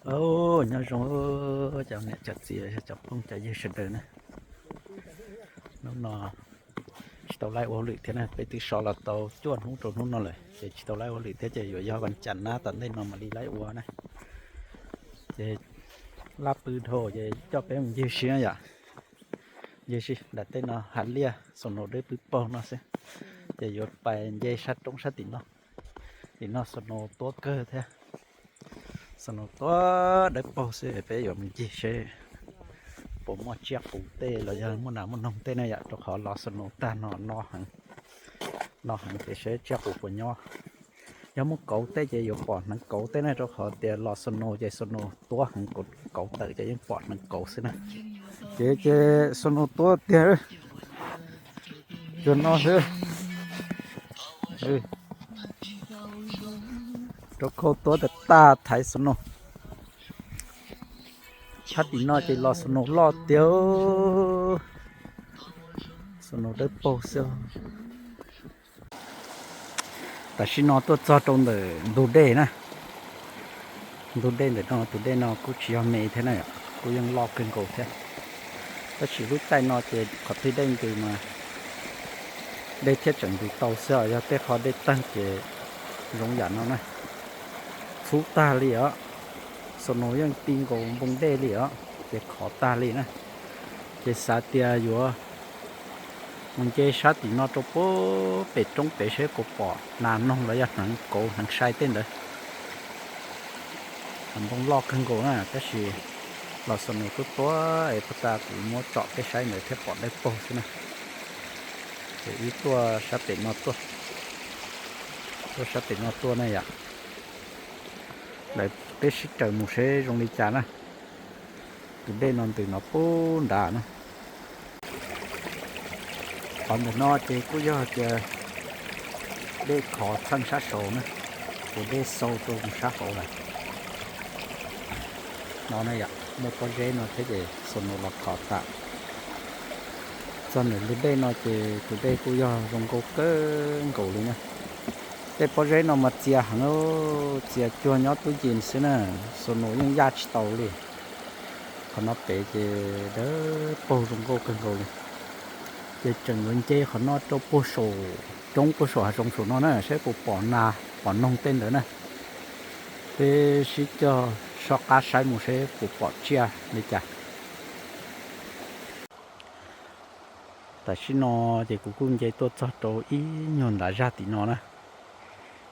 Au, nyob zoo cov niam cov txiv cov phooj cov ywg sawv daws na. Hnub no tsis tau laib ua hauj lwm thiab na, peb twb so los tau cuaj hnub rau hnub no lawm ces tsis tau laib ua hauj lwm thiab ces yuav yog vas cas na tom ntej no mam li laib ua na. Ces laj pw dhau ces coj peb mus ncig si yom. Ncig si nram tej no hav liaj snow dawb pw paug no xwb, ces yuav pais nce sab roob sab tim no. Tim no snow tuab kawg thiab, snow tuab dawb paug xwb, peb yuav mus ncig seb puas muaj tsiaj qus tej los yog muaj nas muaj noog tej na yom, rau qhov los snow tag no no heev, no heev ces seb tsiaj qus puas nyob. Yog muaj kauv tej ces yuav pom hneev kauv tej na, rau qhov tias los snow ces snow tuab heev, kauv tawm ces yeej pom hneev kauv xwb na. Ces ces snow tuab tiag, cuag no xwb. Rau khau tuab tas tas thaiv snow. Sab tim no ces los snow loj tiag, snow dawb paug xwb. Tam sim no tuaj txog rau ntawm ntug dej na. Ntug dej ntawm no, tus dej no kuj tsis yog me thiab na, kuj yeej loj kawg nkaus thiab. Tab sis lub caij no ces qhov twg dej ntws mas dej thiaj tseem ntws tau xwb os, yog tej qhov dej tawg ces zoo yam no na, txhub tag li os. Snow yeej ti nkaus npoo dej li os, ces khov tag li na. Ces xav tias yuav mus nce sab tim no rau puag pem roob pem seb puas pom nas noog los yog hneev kauv hneev sai tej ntawd. Npoo loj kawg nkaus na, tab sis los snow tuab tuab es puag ta kuv muab tsom peb saib ntawd thiaj pom dawb paug xwb na. Ces wb tuaj sab pem no tuaj, tuaj sab pem no tuaj na yom. Lawv peb sib raws mus seb zoo li cas na. Tus dej no ntws no puag nrad na. Qhov ntawm no ces kuj yog tias dej khov txheej sab saud na, ces dej xau rau sab hauv lawm. No na yom, muaj pob zeb no thiab ces snow los khov tas. Txog ntawm ntug dej no ces tus dej kuj yog zoo nkauj kawg nkaus li na. Tej pob zeb no mas txias heev, txias cuag nyob tub yis xwb na, snow yeej yaj tsis tau li. Qhov no pem ces dawb paug zoo nkauj kawg nkaus li. Ces tseem yuav nce qhov no rau puag saum roob puag saum hav zoov saum no na, saib puas pom nas pom noog tej ntawd na. Peb sib cog soj qab saib mus seb puas pom tsiaj li cas. Tam sim no ces kuv kuj nce tuaj txog rau ib nyuag ntav zaj tim no na,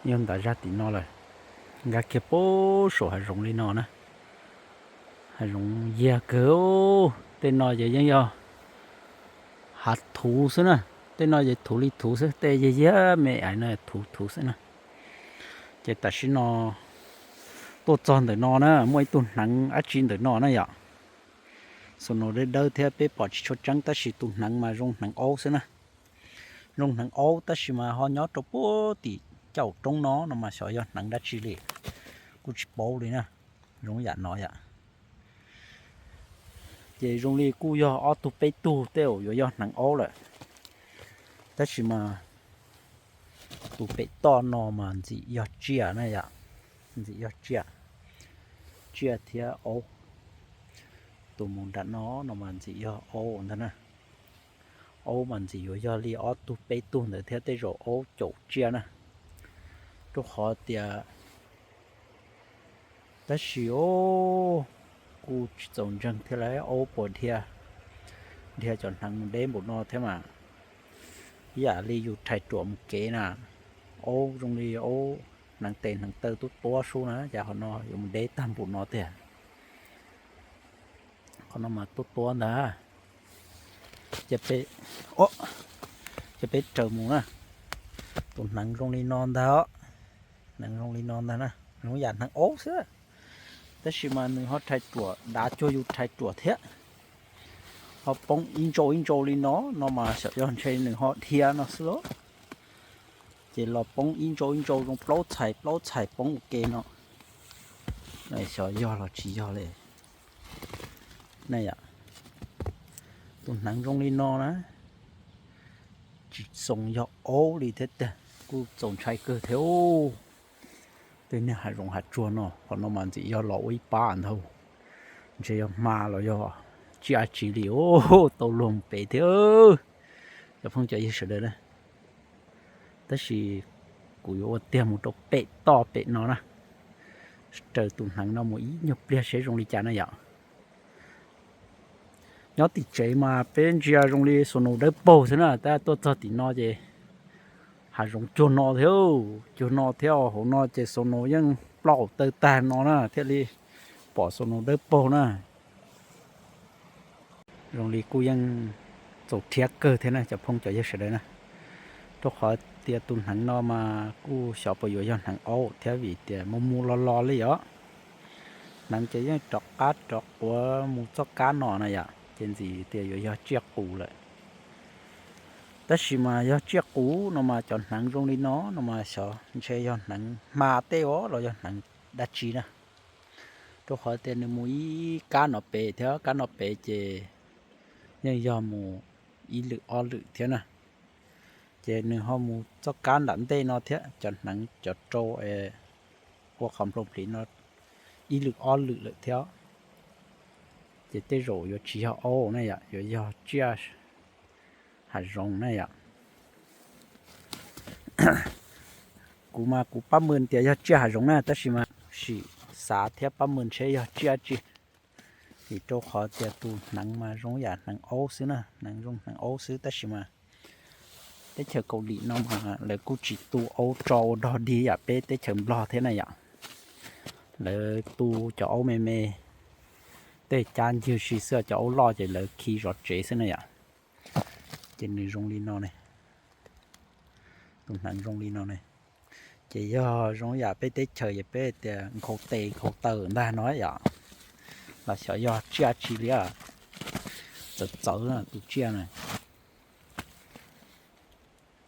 ib nyuag ntav zaj tim no lawm, nkag kiag puag saum hav zoov li no na. Hav zoov yiag kawg, tej no ces yeej yog hav thuv xwb na, tej no ces thuv li thuv xwb, tej yog yag me aiv no thuv thuv xwb na. Ces tam sim no tuaj txog ntawm no na, muaj ib tug hneev dab tsi ntawm no na yom. Snow dawb dawb thiab peb pom tsis tshua tseeb tab sis tus hneev mas zoo hneev aub xwb na. Zoo hneev aub tab sis mas ho nyob rau puag tim caum roob no no mas xyov yog hneev dab tsi li, kuj tsis paub li na. Zoo yam no yom. Ces zoo li kuj yog ob tug peb tug tej zaum yuav yog hneev aub lawm. Tab sis mas tus pem toj no mas ntxim yog tsiaj na yom, ntxim yog tsiaj, tsiaj thiab aub. Tus mus nram no no mas ntxim yog aub ntag na. Aub mas ntxim yuav yog li ob tug peb tug ntawd thiab tej zaum aub caum tsiaj na. Rau qhov tias, tab sis o, kuj tsis txaus ntseeg thiab lawm, aub puas dhia, dhia cov hneev mus deb npaum no thiab mas. Ib yam li yus rhais ruam mus kev na, aub zoo li aub hneev tes hneev taw tuab tuab sub na, cas qhov no yuav mus deb tag npaum no tiag. Qhov no mas tuab tuab ntag. Ces peb raws mus na, tus hneev zoo li no ntag os. Hneev zoo li no ntag na, zoo yam hneev aub xwb. Tab sis mas nws ho rhais ruam dav cuag yus rhais ruam thiab. Ho poob ib ntsau ib ntsau li no, no mas xyov yog ntshe nws ho dhia no xwb lauj. Ces los poob ib ntsau ib ntsau zoo plaub txhais plaub txhais poob ua ke no. Xyov yog los tsis yog li. Na yom, tus hneev zoo li no na, tsis txoos yog aub li thiab tiag, kuj txaus ntshai kawg thiab. Tej niag hav zoov hav tsuag no, qhov no mas ntxim yog los ua ib pab ntag. Ntshe yog hma los yog tsiaj tsi li, tau luag mus pem thiab, cov phooj cov ywg sawv daws na. Tab sis kuv yuav ua tiag mus rau pem toj pem no na, raws tus hneev no mus ib nyuag pliag seb zoo li cas na yom. Nyob tim tsev mas peb ntsia zoo li xus nus dawb paug xwb na, tab tuaj txog tim no ces hav zoov cuag no thiab, cuag no thiab. Hauv no ces xus nus yeej plaum tawg tag no na thiaj li pom xus nus dawb paug na. Zoo li kuj yeej txaus rhiab kawg thiab na cov phooj cov ywg sawv daws na, rau qhov tias tus hneev no mas kuj xyov puas yuav yog hneev aub thiab vim tias mus mus los los li os. Hneev ces yeej rov qab rov quav mus txoj kab no na yom, ces ntxim tias yuav yog tsiaj qus lawm. Tab sis mas yog tsiaj qus no mas cov hneev zoo li no no mas xyov ntshe yog hneev hma tej os los yog hneev dab tsi na, rau qhov tias nws mus ib kab no pem thiab kab no pem ces yeej yog mus ib lwm ob lwm thiab na. Ces nws ho mus txoj kab nram ntej no thiab, cov hneev cov rau es ua qhov nploo plis no ib lwm ob lwm lawm thiab. Ces tej zaum yuav tsis yog aub na yom, yuav yog tsiaj hav zoov na yom. Kuv mas kuv pab mw tias yog tsiaj hav zoov na, tab sis mas sim xav thiab pab mw ntshe yog tsiaj tsi, vim rau qhov tias tus hneev mas zoo yam hneev aub xwb na, hneev zoo hneev aub xwb. Tab sis mas teb chaws Kaus Lim no mas lawv kuj tsis tu aub tso ua dog dig yam peb teb chaws Nplog thiab na yom. Lawv tu cov aub me me, tej cab ncig si xwb, cov aub loj ces lawv khi zov tsev xwb na yom. Ces nws zoo li no ne, tus hneev zoo li no ne. Ces yog zoo yam peb teb chaws es peb tias nkhaus tes nkhaus taw ntag no yom, los xyov yog tsiaj tsi li. Txawv txawv tus tsiaj na.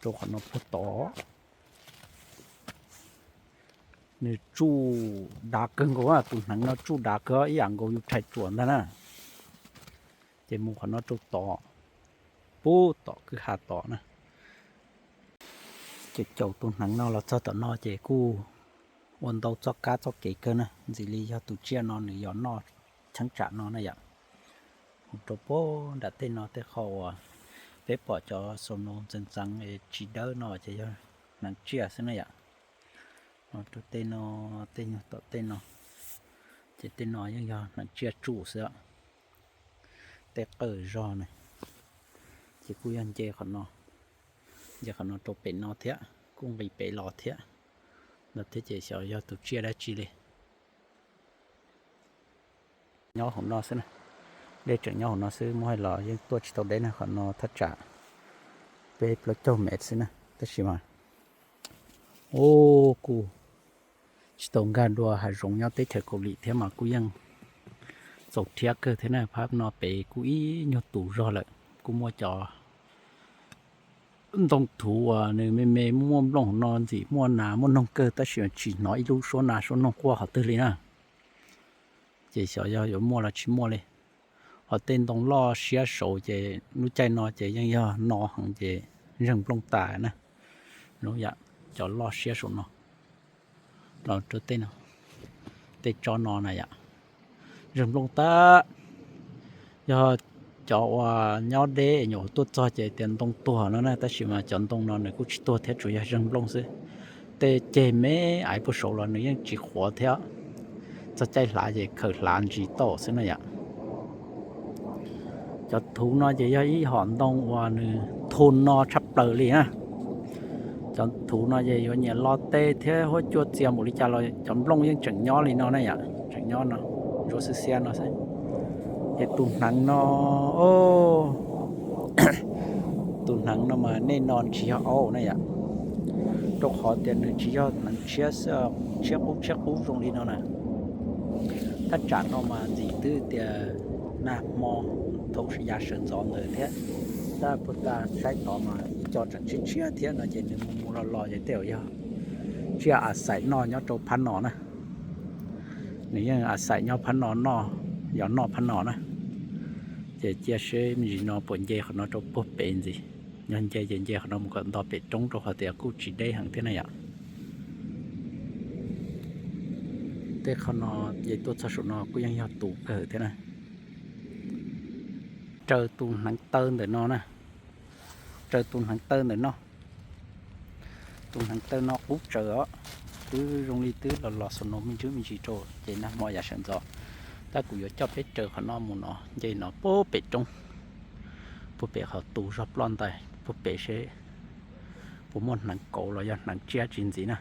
Rau qhov no puag tod, nws tsuj dav kawg nkaus, tus hneev no tsuj dav kawg ib yam nkaus yus rhais ruam ntag na. Ces mus qhov no rau tod, puag tom kwj ha tod na. Ces caum tus hneev no los txog tom no ces kuj ua ntau txoj kab txoj kev kawg na, ntxim li yog tus tsiaj no nws yog noj cheeb tsam no na yom. Mus rau puag nram tej no tej qho uas peb pom cov xus nus ntxeev ntxeev tsis dawb no ces yog hneev tsiaj xwb na yom. Rau tej no, tej nyuag tom tej no, ces tej no yeej yog hneev tsiaj tsuj xwb. Tej qawj zog na, ces kuj yog nce qhov no, nce qhov no rau pem no thiab, kuj nqis pem los thiab. No thiab ces xyov yog tus tsiaj dab tsi li. Nyob hauv no xwb na, dej tseem nyob hauv no xwb, muab hais los yeej tuaj tsis tau deb na, qhov no thaj tsam peb plaub caug mev xwb na, tab sis mas ub kuj tsis tau nkag dua hav zoov nyob teb chaws Kaus Lim thiab mas kuj yeej txaus rhiab kawg thiab na. Phab no pem kuj ib nyuag tus zog lawm, kuj muaj cov ntoo thuv uas nws me me muaj nplooj no ntxim muaj nas muaj noog kawg tab sis tsis hnov ib lub suab nas suab noog quaj qhov twg li na. Ces xyov yog yuav muaj los tsis muaj li. Ho tej ntoo loj siab saud ces lub caij no ces yeej yog no heev ces zeeg nplooj tas na. Lub yam cov loj siab saum no los rau tej no, tej tsob no na yom, zeeg nplooj tas. Yog cov uas nyob deb nyuam qhuav tuaj txog ces tias ntoo tuag no na, tab sis mas cov ntoo no nws kuj tsis tuag thiab, tsuas yog zeeg nplooj xwb. Tej ceg me aiv puag saud los nws yeej tsis qhuav thiab. Txog caij hlav ces khaws hlav ntsis tau xwb na yom. Cov thuv no ces yog ib hom ntoo uas nws thu no tshaj plaws li na. Cov thuv no ces yuav nyiam lo teb thiab huab cua txias npaum li cas los cov nplooj yeej tseem nyob li no na yom, tseem nyob no, ntsuab xiab xiab no xwb. Ces tus hneev no, tus hneev no mas nej no tsis yog aub na yom, rau qhov tias nws tsis yog hneev tshiab xwb, tshiab qub tshiab qub zoo li no na. Thaj tsam no mas ntxim twb tias nag hmo thaum yav sawv ntxov ntawd thiab, tab puag ta saib tod mas ib co tseem tshiab tshiab thiab no ces nws mus mus los los ces tej zaum yog tsiaj a xaim noj nyob rau phab no na. Nws yeej a xaim nyob phab no noj, yog noj phab no na. Ces cia seb me ntsis no puas nce qhov no rau puag pem ntxiv. Yog nce ces nce qhov no mus kom nto pem roob rau qhov tias kuj tsis deb heev thiab na yom. Tej qhov no ces tuaj txog saum no kuj yeej yog tus kawg thiab na. Raws tus hneev taw ntawm no na, raws tus hneev taw ntawm no, tus hneev taw no qub tsawv os, twb zoo li twb los los snow me ntsis me ntsis rau ces nag hmo yav sawv ntxov. Tab kuv yuav coj peb raws qhov no mus no nce no puag pem roob, puag pem qhov tu zog ploj ntais puag pem seb puas muaj hneev kauv los yog hneev tsiab tsis ntxiv na.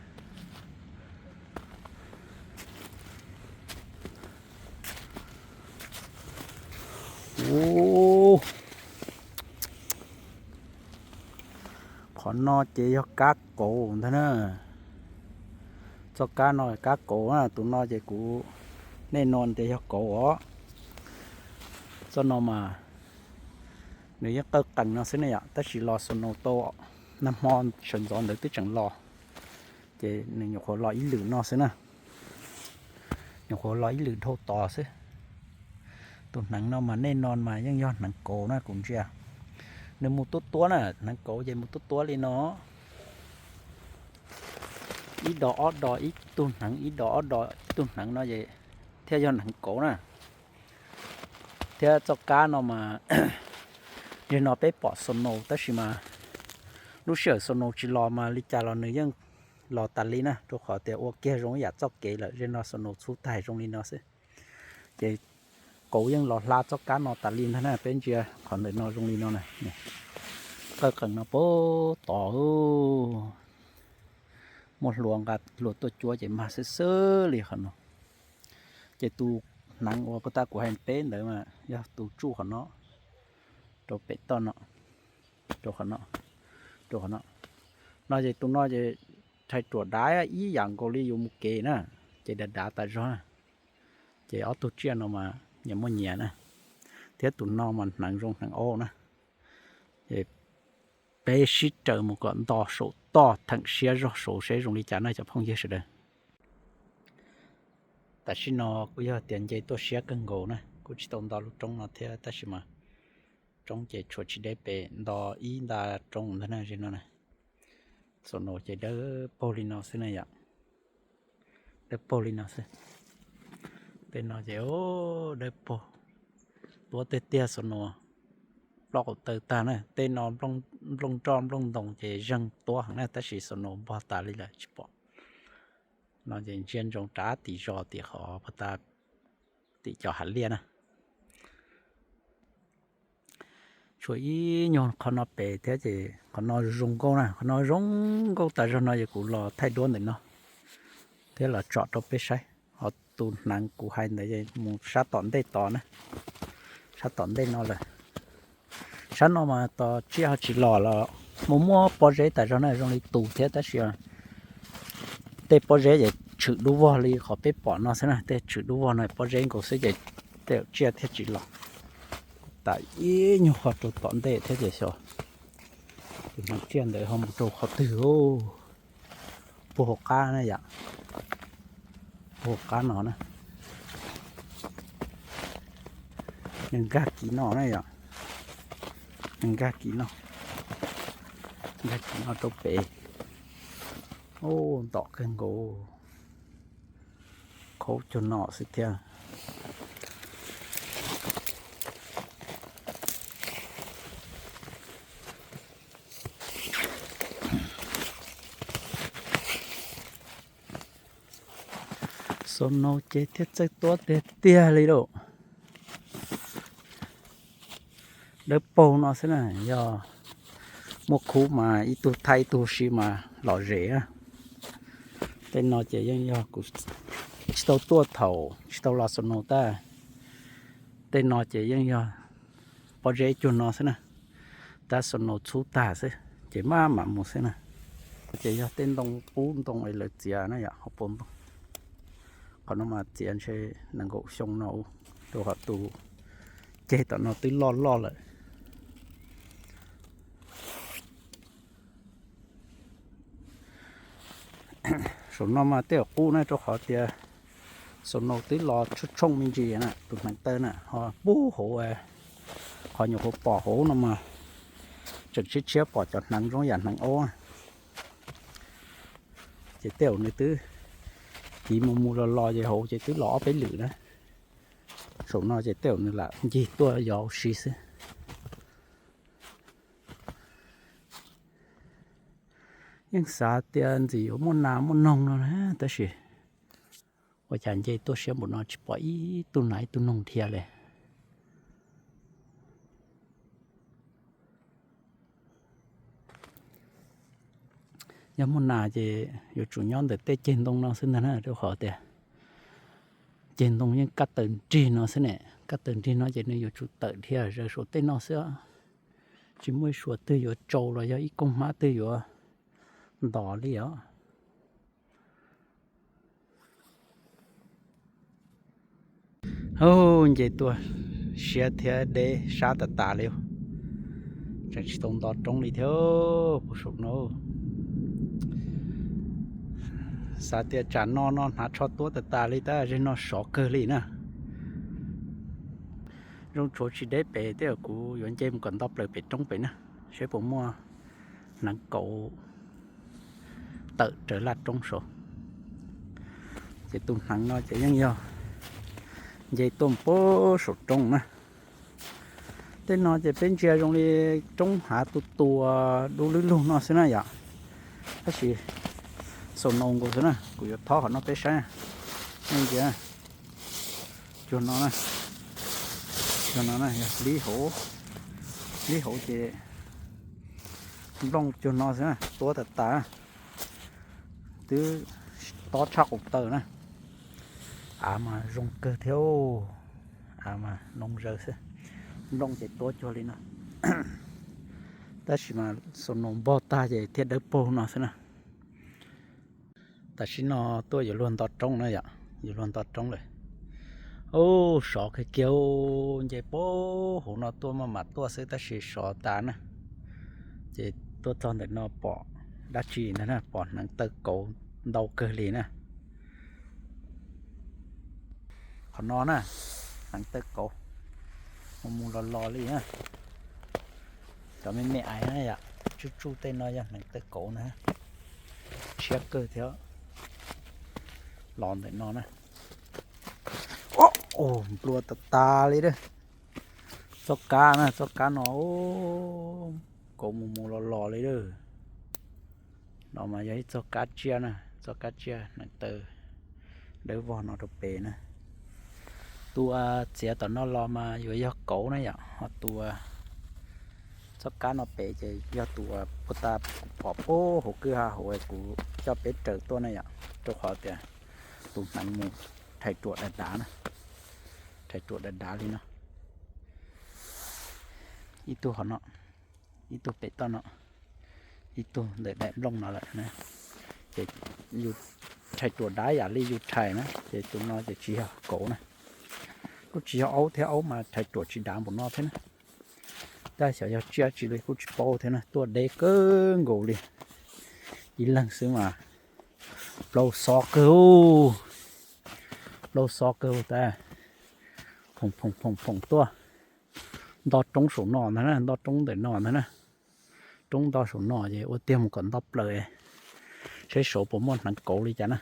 Ub, qhov no ces yog kab kauv ntag na. Txoj kab no kab kauv na, tus no ces kuv nej no tias yog kauv os. Txoj no mas nws yeej qawj qees no xwb ne yom, tab sis los snow tau nag hmo sawv ntxov ntawd twb tseem los, ces nws nyuam qhuav los ib lwm no xwb na, nyuam qhuav los ib lwm dhau tod xwb. Tus hneev no mas nej no mas yeej yog hneev kauv na kuv ntsia. Nws mus tuab tuab na, hneev kauv ces mus tuab tuab li no, ib do ob do ib tug hneev, ib do ob do ib tug hneev no es thiaj yog hneev kauv na. Thiab txoj kab no mas, zeg no peb pom snow tab sis mas lub sij hawm snow tsis los mas li cas los nws yeej los tas li na, rau qhov tias ua kiag zoo ib yam txoj kev lawm, zeg no snow txhub tag zoo li no xwb. Ces kauv yeej los hla txoj kab no tas li ntag na, peb ntsia qhov ntawm no zoo li no na. Qawj qees no puag tod, muaj hlua nqa hlua tuaj cuab ces mag xwb xwb li qhov no. Ces tus hneev uas puag ta kuv hais peb ntawd mas yog tus tsuj qhov no, rau pem toj no, rau qhov no, rau qhov no. No ces tus no ces rhais ruam dav ib yam nkaus li yus mus kev na, ces dav dav tas zog. Ces ob tug tsiaj no mas nyias muaj nyias na, thiab tus no mas hneev zoo hneev aub na. Ces peb sib raws mus kom nto saum toj theem siab zog saud seb zoo li cas na cov phooj ywg sawv daws. Tam sim no kuj yog tias nce tuaj siab kawg nkaus na, kuj tsis tau nto lub roob no thiab tab sis mas roob ces tshuav tsis deb pes, nto ib nta roob ntag na, zeg no na. Snow ces dawb paug li no xwb na yom, dawb paug li no xwb. Tej no ces dawb paug, tuab tiag tiag snow, ploj qaum taw tag na. Tej no nplooj nroj nplooj ntoo ces zeeg tuab heev na, tab sis snow npog tas li lawm tsis pom. No ces ntsia ntsoov rov tim zos tim qhov puag ta tim cov hav liaj na. Tshuav ib nyuag qhov no pem thiab ces qhov no zoo nkauj na, qhov no zoo nkauj tas zog no ces kuv los thaij duab ntawm no thiab los tsom rau peb saib. Ho tus hneev kuv hais ntawd mus sab tom ntej tod na, sab tom ntej no lawm. Sab no mas tos tsiaj ho tsis los los mus muab pob zeb tas zog na, zoo li tus thiab tab sis tej pob zeb ces tshwm dub vog li qhov peb pom no xwb na, tej tshwm dub vog no pob zeb nkaus xwb ces tej tsiaj thiaj tsis los. Tas ib nyuag qho rau tom ntej thiab ces xyov tus hneev tsiaj ntawd ho mus rau qhov twg. Puag hauv qab na yom, puag hauv qab no na. Nws nkag kiv no na yom, nws nkag kiv no, nkag kiv no rau pem. Ub, ntom kawg nkaus, khaub cuag no xwb thiab. Snow ces thiaj txawj tuab tiag tiag li lauj. Dawb paug no xwb na, yog muaj khub mas ib tug thaij ib tug si mas lom zem na. Tej no ces yeej yog kuv tsis tau tuaj thaum tsis tau los snow tab. Tej no ces yeej yog pob zeb cuag no xwb na, tab snow txhub tag xwb ces maj mam mus xwb na. Ces yog tej ntoo qub ntoo es lawv txiav na yom, hauv paus ntoo. Qhov no mas txiav ntshe nees nkaum xyoo no, rau qhov tus ceg tom no twb loj loj lawm. Saum no mas tej zaum qub na, rau qhov tias snow twb los tshooj tshooj me ntsis na, tus hneev taw na ho puag hauv, qhov nyuam qhuav pom hauv no mas tseem tshiab tshiab pom cov hneev zoo yam hneev aub na. Ces tej zaum nws twb tiv mus mus los los ces hauv ces twb los ob peb lwm na. Saum no ces tej zaum nws lam ncig tuaj yos ua si xwb. Yeej xav tias ntxim yuav muaj nas muaj noog no na, tab sis ua cas nce tuaj siab npaum no tsis pom ib tug nas ib tug noog dhia li. Yog muaj nas ces yuav tsum nyob ntawm tej ceg ntoo no xwb ntag na, rau qhov tias ceg ntoo yeej kaj taws nrig no xwb ne, kaj taws nrig no ces nws yuav tsum tawm dhia zaws saum tej no xwb. Tsis muaj ib suas twg yuav tsau los yog ib koog hmab twg yuav ntos li os. Hu, nce tuaj siab thiab deb sab tas tas li. Tseem tsis tau nto roob li thiab puag saum no. Xav tias tsam no no hnav tsho tuab tas tas li tab sis no sov kawg li na. Zoo tshuav tsis deb pem, tej zaum kuv yuav nce mus kom nto plaws pem roob pem na, seb puas muaj hneev kauv tawm raws laj roob saud. Ces tus hneev no ces yeej yog nce tuaj puag saum roob na. Tej no ces peb ntsia zoo li roob hav tus tua dub lub lug no xwb na yom. Tab sis snow nkaus xwb na, kuv yuav thob qhov no peb saib. Nej ntsia, cuag no na, cuag no na, yog lib hauv, lib hauv ces nplooj cuag no xwb na, tuab tas tas, twb tob tshaj qus taw na. Av mas zoo kawg thiab, av mas noo zaws xwb, nplooj ces tuab cuag li no. Tab sis mas snow npog tag ces thiaj dawb paug no xwb na. Tam sim no tuaj yuav luag nto roob na yom, yuav luag nto roob lawm. Ub, sov kiag kiag, nce puag hauv no tuaj maj mam tuaj xwb tab sis sov tas na. Ces tuaj txog ntawm no pom dab tsi ntag na, pom hneev taw kauv ntau kawg li na. Qhov no na, hneev taw kauv mus mus los los li na. Cov me me ais na yom, tsuj tsuj tej no yog hneev taw kauv na. Tshiab kawg thiab, los ntawm no na. Nplua tas tas li a. Txoj kab na, txoj kab no kauv mus mus los los li a. No mas yog ib txoj kab tsiaj na, txoj kab tsiaj hneev taw dawb vog no rau pem na. Tus txiav tom no los mas yuav yog kauv na yom, ho tus txoj kab no pem ces yog tus uas puag ta kuv pom puag hauv kwj ha hauv kuv coj peb raws tuaj na yom, rau qhov tias tus hneev mus rhais ruam dav dav na, rhais ruam dav dav li no. Ib tug qhov no, ib tug pem toj no, ib tug ntawm daim nplooj no lawm na. Ces yus rhais ruam dav yam li yus rhais na ces tus no ces tsis yog kauv na. Kuj tsis yog aub thiab, aub mas rhais ruam tsis dav npaum no thiab na. Tab xyov yog tsiaj tsi li kuj tsis paub thiab na, tuaj deb kawg nkaus li. Ib leeg xwb mas plaub xov kawg, plaub xov kawg tas. Phoom phoom phoom phoom tuaj. Nto roob saum no ntag na, nto roob ntawm no ntag na. Roob nto saum no ces ua tiag mus kom nto plaws, saib saud puas muaj hneev kauv li cas na.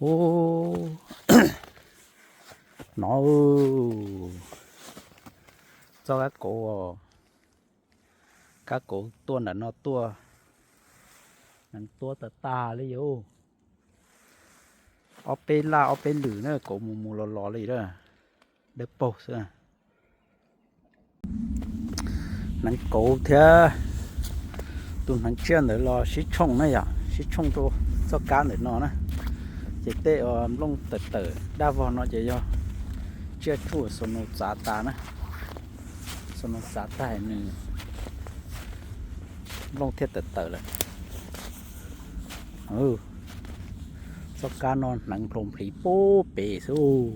Ub, no txoj kab kauv, kab kauv tuaj ntawm no tuaj, hneev tuab tas tas li yus. Ob peb laj ob peb lwm na, kauv mus mus los los li a, dawb paug xwb. Hneev kauv thiab tus hneev tsiaj ntawd los sib tshooj na yom, sib tshooj rau txoj kab ntawm no na. Ces tej nplooj tawm tawm daj vog no ces yog tsiaj tsuj snow txav tas na. Snow txav tas nws nplooj thiaj tawm tawm lawm. Txoj kab no hneev hlau nplhiv pub pem xwb,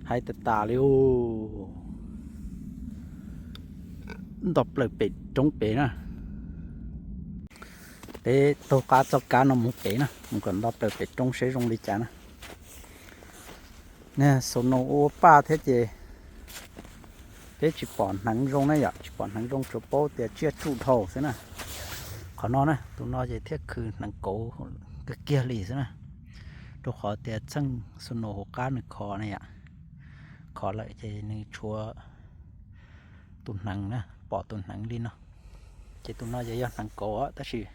haib tas tas li. Nto plaws pem roob pem na. Peb taug qab txoj kab no mus pem na, mus kom nto plaws pem roob seb zoo li cas na. Snow ua paj thiab ces peb tsis pom hneev zoo na yom, tsis pom hneev zoo, tsuas paub tias tsiaj tsuj dhau xwb na. Qhov no na, tus no ces thiaj khwv hneev kauv kawg kiag li xwb na, rau qhov tias txheej snow hauv qab nws khov na yom, khov lawm ces nws tshuav tus hneev na, pom tus hneev li no. Ces tus no ces yog hneev kauv tab sis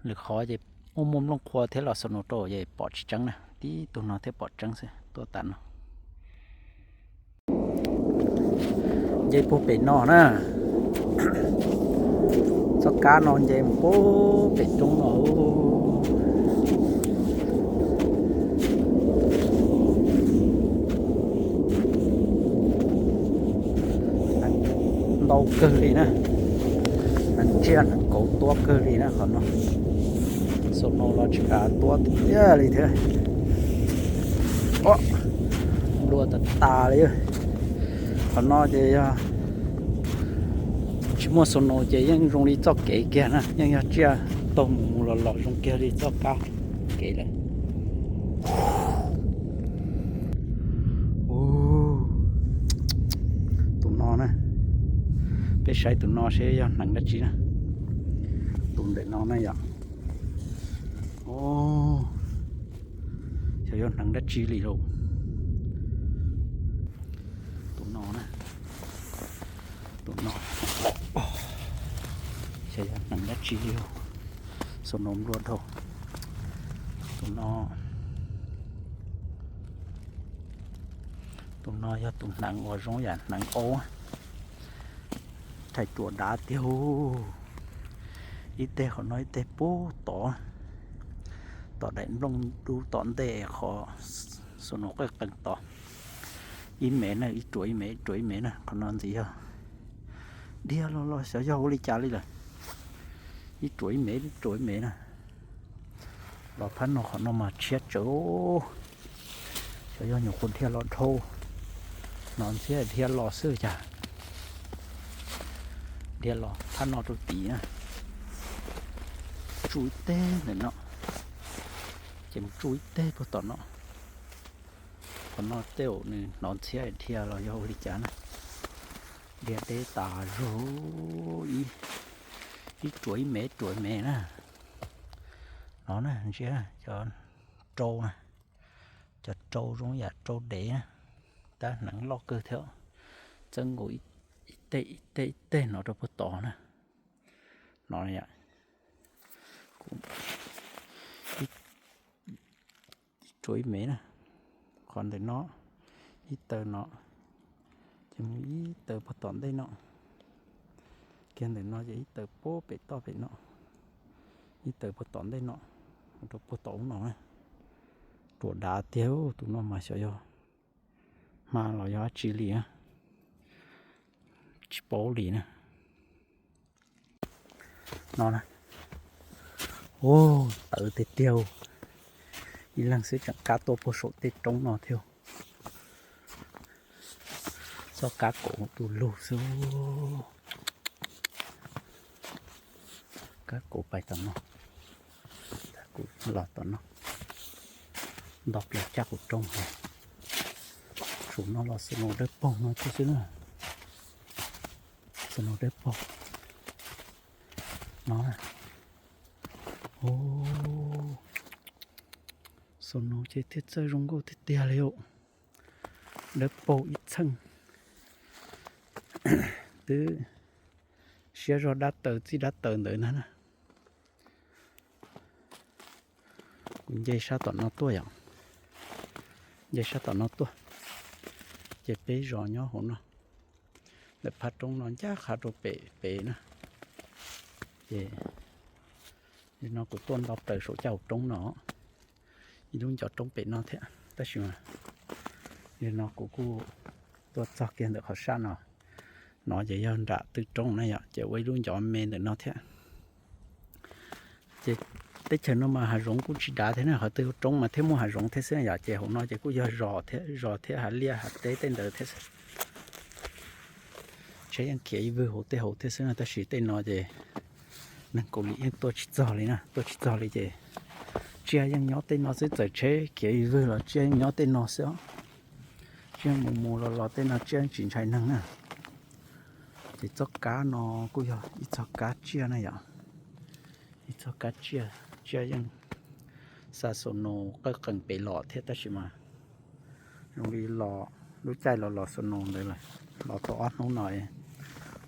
lwm qhov ces muaj muaj nplooj qhuav thiab los snow rau ces pom tsis tseeb na, tib tug no thiaj pom tseeb xwb tuaj tas no. Nce puag pem no na, txoj kab no nce mus puag pem roob no. Hneev ntau kawg li na, hneev tsiaj hneev kauv tuab kawg li na qhov no. Snow los tsis kav tuab tiag li thiab. Nplua tas tas li. Qhov no ces yog tsis muaj snow ces yeej zoo li txoj kev kiag na, yeej yog tsiaj taug mus mus los los zoo kiag li txoj kab kev lawm. Tus no na, peb saib tus no seb yog hneev dab tsi na. Tus ntawm no na yom. Xyov yog hneev dab tsi li lauj. Tus no na, tus no, xyov yog hneev dab tsi li lauj. Snow nplua dhau. Tus no, tus no yog tus hneev uas zoo yam hneev aub, rhais ruam dav tiag. Ib teg qhov no ib teg puag tod, tom daim nplooj dub tom ntej qhov snow qeej qees tod. Ib mev na, ib ruam ib mev, ib ruam ib mev na, qhov no ntxiv yog dhia los los xyov yog ua li cas li lawm. Ib ruam ib mev, ib ruam ib mev na. Los phab no qhov no mas tshiab tsawv. Xyov yog nyuam qhuav dhia los dhau, hnov ntxhiab dhia los xwb cas. Dhia los phab no rau tid na. Tsuj ib teg ntawm no, ces mus tsuj ib teg puag tom no. Qhov no tej zaum nws hnov ntxhiab dhia los yog ua li cas na. Dhia deb tas zog, ib ruam ib mev ruam ib mev na. No na, ntsia cov rau na, cov rau zoo yam rau dev na, tab hneev loj kawg thiab. Txawb nkaus ib teg ib teg ib teg no rau puag tod na. No, ib ruam ib mev na, qhov ntawm no ib taw no, ces mus ib taw puag tom ntej no, kiag ntawm no ces ib taw puag pem toj pem no, ib taw puag tom ntej no, rau puag tom ub no. Ruam dav tiag, tus no mas xyov yog hma los yog dab tsi li, tsis paub li na. No na, tawv tiag tiag, ib leeg xwb tseem kab tuaj puag saum tej roob no thiab. Txoj kab kauv du lug xwb. Kab kauv pais tom no, kuv los tom no, nto plaws caj kuv roob. Saum no los snow dawb paug no thiab xwb na, snow dawb paug no. Snow ces thiaj txawj zoo nkauj tiag tiag li os. Dawb paug ib txheej, twb siab zog dab taws txij dab taws ntawd na. Kuv nce sab tom no tuaj yom, nce sab tom no tuaj, ces peb zos nyob hauv no, ntawm phab roob no ncaj qha rau pem pem na. Ces no kuv tuaj nto plaws saum caj hauv roob no, ib lub ncov roob pem no thiab, tab sis mas no kuv kuj tuaj txog kiag ntawm qhov sab no. No ces yog nram tw roob na yom, ces ua ib lub ncov me ntawm no thiab. Ces teb chaws no mas hav zoov kuj tsis dav thiab na, qhov twg roob mas thiaj muaj hav zoov thiab xwb yom, ces hauv no ces kuj yog zos thiab, zos thiab hav liaj hav teb tej ntawd thiab xwb. Tsheb yeej khiav ib vwg hauv tej hauv thiab xwb na, tab sis tej no ces neeg Kaus Lim yeej tuaj tsis txog li na, tuaj tsis txog li ces tsiaj yeej nyob tej no xwb, txawm tsheb khiav ib vwg los tsiaj yeej nyob tej no xwb os. Tsiaj mus mus los los tej no tsiaj yeej tsis ntshai neeg na. Ces txoj kab no kuj yog ib txoj kab tsiaj na yom, ib txoj kab tsiaj, tsiaj yeej Xa snow qawj qees pem los thiab tab sis mas zoo li los lub caij los los snow ntawd lawm, los tau ob hnub no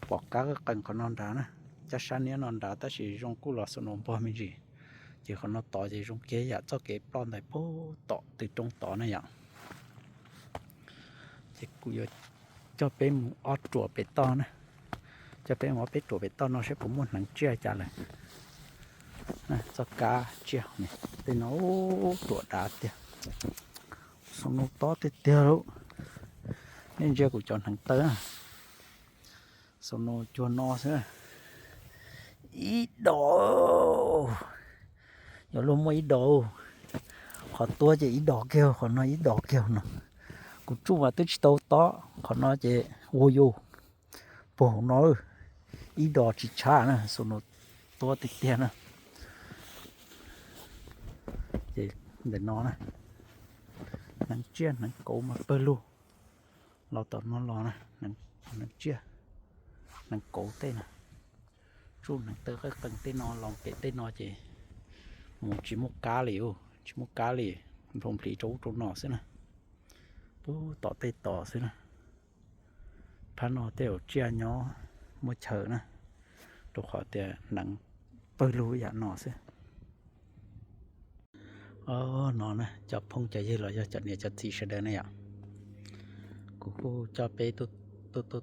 pom kab qawj qees qhov no nrad na, caj sab niab no nrad tab sis zoo kuj los snow npog me ntsis. Ces qhov no tod ces zoo kiag yam txoj kev ploj ntawd puag tom tw roob tod na yom. Ces kuv yuav coj peb mus ob ruam pem toj na, coj peb mus ob peb ruam pem toj no saib puas muaj hneev tsiaj cas lawm. Txoj kab tsiaj tej no ruam dav tiag. Snow tob tiag tiag lauj. Nej ntsia kuv cov hneev taw, snow cuag no xwb. Ib dos, yuav luag muaj ib dos. Qhov tuab ces ib dos kiag, qhov no ib dos kiag no. Kuv tsuj mas twb tsis tau tob, qhov no ces ua yus puag hauv no, ib dos tsis tshab na, snow tuab tiag tiag na. Ces ntawm no na, hneev tsiaj hneev kauv mas pawg lug. Los tom no los na, hneev tsiaj hneev kauv tej na. Tsuj hneev taw qawj qees tej no los pem tej no ces mus tsis muaj kab li, tsis muaj kab li, nplhoo npliv rau ub rau no xwb na. Puag tom tej tos xwb na. Phab no tej zaum tsiaj nyob muaj chaw na, rau qhov tias hneev pawg lug yam no xwb. Os, no na cov phooj cov ywg los yog cov niam cov txiv sawv daws na yom, kuv kuj coj peb tuaj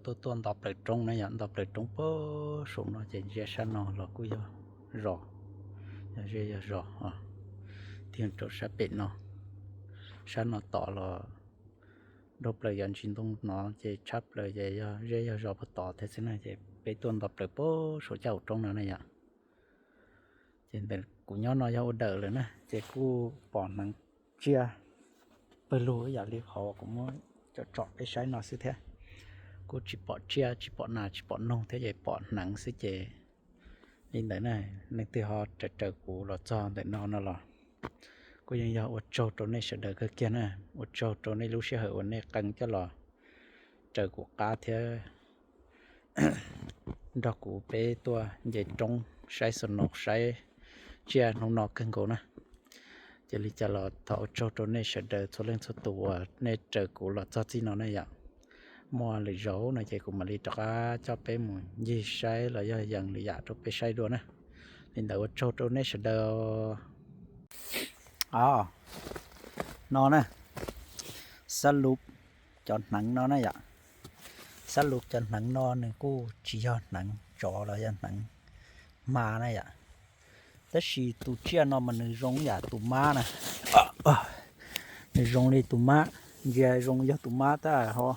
tuaj tuaj nto plaws roob na yom, nto plaws roob puag saum no ces ntsia sab no los kuj yog zos, yog zej yog zos. Tig rau sab pem no, sab no tom los dhau plaws yog ntsis ntoo no ces tshab plaws ces yog zej yog zos puag tod thiab xwb na, ces peb tuaj nto plaws puag saum caj hauv roob no na yom. Ces ntawm kuv nyob no yog ua dawm lawm na, ces kuj pom hneev tsiaj pawg lug ib yam li qhov kuv muab tsom tsom peb saib no xwb thiab. Kuj tsis pom tsiaj tsis pom nas tsis pom noog thiab ces pom hneev xwb ces li ntawd na. Leej twg ho raws raws kuv los txog ntawm no no los kuj yeej yog ua tsaug rau nej sawv daws kawg kiag na, ua tsaug rau nej lub sij hawm uas nej qee coj los raws kuv qab thiab nrog kuv peb tuaj nce roob saib snow saib tsiaj hnub no kawg nkaus na. Cia li cas los thov ua tsaug rau nej sawv daws txhua leej txhua tus uas nej raws kuv los txog txij no na yom. Muaj lwm zaus no ces kuv mam li rov qab coj peb mus ncig saib los yog yees lwm yam rau peb saib dua na. Li ntawd ua tsaug rau nej sawv daws. Os, no na, xab lub cov hneev no na yom. Xab lub cov hneev no nws kuj tsis yog hneev tsov los yog hneev hma na yom. Tab sis tus tsiaj no mas nws zoo yam tus mab na. Nws zoo li tus mab, ntsia zoo yog tus mab tab ho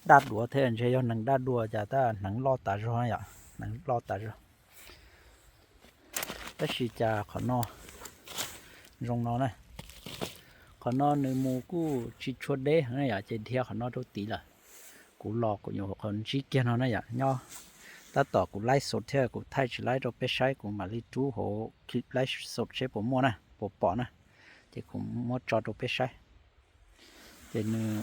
daj duav thiab, ntsia yog hneev daj duav cas tab hneev loj tas zog yom, hneev loj tas zog. Tab sis cas qhov no zoo no na, qhov no nws mus kuj tsis tshua deb na yom, ces dhia qhov no rau tid lawm. Kuv los kuv nyuam qhuav ntsib kiag no na yom, nyob tab tom kuv live show thiab kuv thaij tsis laib rau peb saib, kuv mam li rub hauv clip live show seb puas muaj na, puas pom na, ces kuv muab tso rau peb saib. Ces nws